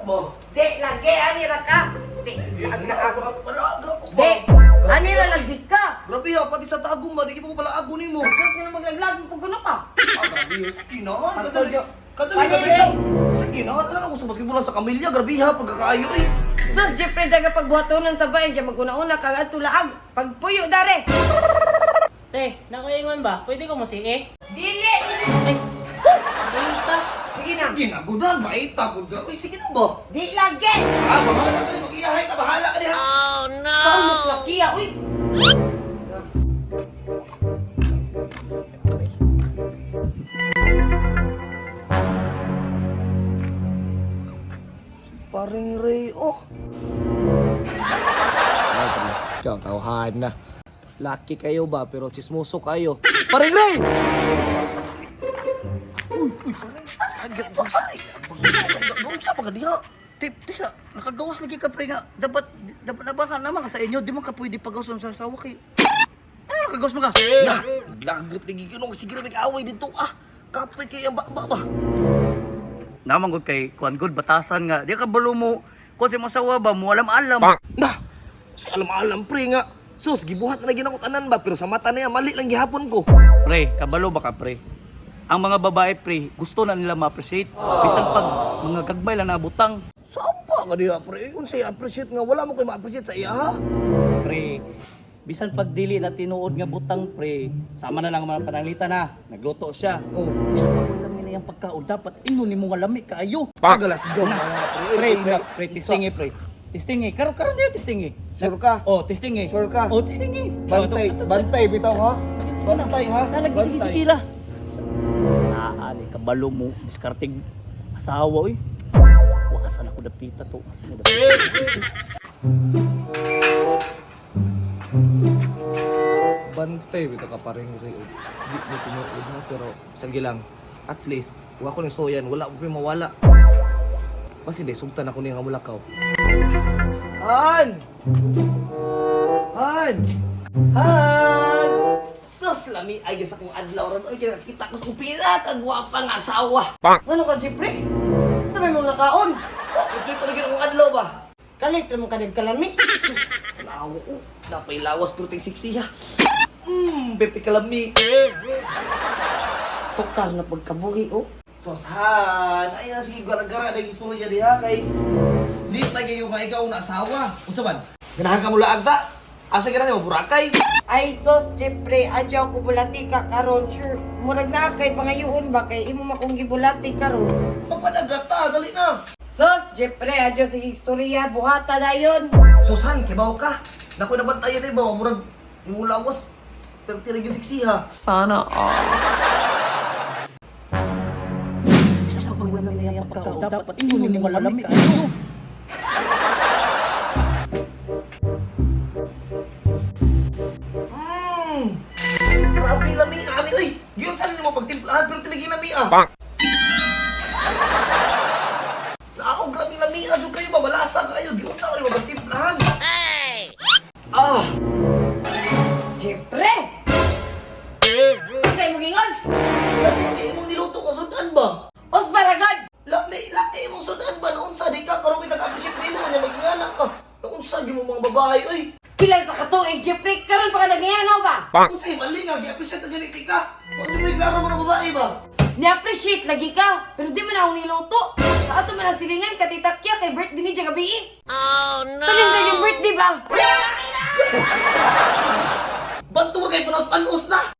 Ba? Di, lagi, ani ra ka. Si, ag ag. Palaag ako ba? Di, ani ra lagi ka. Grabe ha, pati sa tagong ba, di ko pala ago nimo. Sus, nga maglaglag, puguno ka. Ah, grabe ha, sige na. Kadali, Pagtudyo. kadali, Padili. kadali lang. Sige na, ano lang ako sa basketball sa Camellia, grabe ha, pagkakaayo eh. Sus, Jeffrey, daga pagbuhatonan sa bayan, diyan maguna-una kag adto laag. Pagpuyo dare. Te, nakuingon ba? Pwede ko mo sige? Dili. Ay, ta. Sige na. Sige na, gudan, maita, gud ka. Uy, sige na ba? Di lagi. Ah, bahala ka ni, mag-iyahay ka, bahala ka niha. Saan mo lakiya, uy. Paring Ray, oh. Ay, ikaw, tawhan na. Lucky kayo ba, pero chismoso kayo. Paring Ray! Uy, uy, paring. Ay, sa pa ka diha. Tip, tisa, nakagawas lagi ka pre nga. Dapat, dapat nabakan naman ka sa inyo. Di mo ka pwede pagawas sa asawa kay. Ano nakagawas mo ka? Na, lagot lagi ko nung sige na may-away dito ah. Kapoy kay ang bakba ba? Naman gud kay kuan gud batasan nga. Di ka balo mo. Kuan sa imong asawa ba mo alam-alam. Na, si alam-alam pre nga. Sus, gibuhat na lagi ako tanan ba pero sa mata niya mali lang gihapon ko. Pre, kabalo ba ka pre? Ang mga babae pre, gusto na nila ma-appreciate. Bisan pag mga gagmay lang nabutang. Saan pa ka diha pre? Unsay appreciate nga wala mo kay ma-appreciate sa iya ha? Pre, bisan pag dili na tinuod nga butang pre, sama na lang ang mga pananglitan na. Nagluto siya. Oh. Bisan pag wala na iyang pagkaon, dapat ingon nimo nga lami kaayo. Pagalas go. Pre, pre, pre, testing eh, pre. Testing eh. Karon karon niya testing eh. Sure ka? Oh, testing eh. Sure ka? Oh, testing eh. Bantay, bantay bitaw ha. Bantay ha. Lalagi sige sige lah. Naa ni kabalo mo diskarting asawa oy. Wa asa na ko dapita to. Asa na dapita. Bantay bitaw ka paring Ray. Di mo tinuod na pero sige lang. At least wa ko ning soyan, wala ko mawala. Basi di sugtan ako niya nga mulakaw. Han! Han! Han! Sus, lami ay sa kong adlaw ron. Oy, kita ko sa kong pinakagwapa nga asawa. Ano ka, Jeffrey? Sa may mong nakaon. Oh, kompleto na gid akong adlaw ba? Kalit ra mo ka nagkalami. Sus, tanawa ko. Napailawas pero ting siksi ha. Bete kalami. Tukar na pagkabuhi, oh. Sos Han, ay na sige gara-gara dahil gusto niya diha kay di pa kayo nga ikaw na asawa. Unsa man? Ganahan ka mo laag ta? Asa ganahan mo Boracay? Ay sos, Jeffrey, adyaw ko bulati ka karon. Sure, murag na kay pangayoon ba kay imo makong gibulati karon. Papadagat ta, dali na. Sos, Jeffrey, adyaw sige istorya, buhata dayon. Susan, kibaw ka. Naku, nabantayan eh ba? Murag, yung lawas, pero tirag yung siksi ha. Sana all. Bisan pag wala na iyang pagkaon, dapat ingon nimo nga lami kaayo. Grabe yung lami, ani, uy! Giyon saan mo pagtimplahan, pero talaga yung lami ah. Nao, grabe yung lami ah. Doon kayo ba? Malasa kayo. Giyon saan mo pagtimplahan. Ah! Jeffrey! Sa imong gingon? Lami kay imong niluto ka sudan ba? Os baragod! Lami, lami imong sudan ba? Noon sa di ka, karoon kita ka-appreciate di mo, nga magngana ka. Noon sa di mo mga babae, uy! Pila ka katuig, Jeffrey? Karon pa ka nagingana na ba? Unsay mali nga, gi-appreciate na ganit ka. Huwag mo yung klaro mga babae ba? Ni-appreciate lagi ka, pero di man akong niluto. Sa ato man ang silingan, katitakya kay birthday ni gabi eh. Oh no! Salin sa yung birthday ba? Banto kay panos panos na.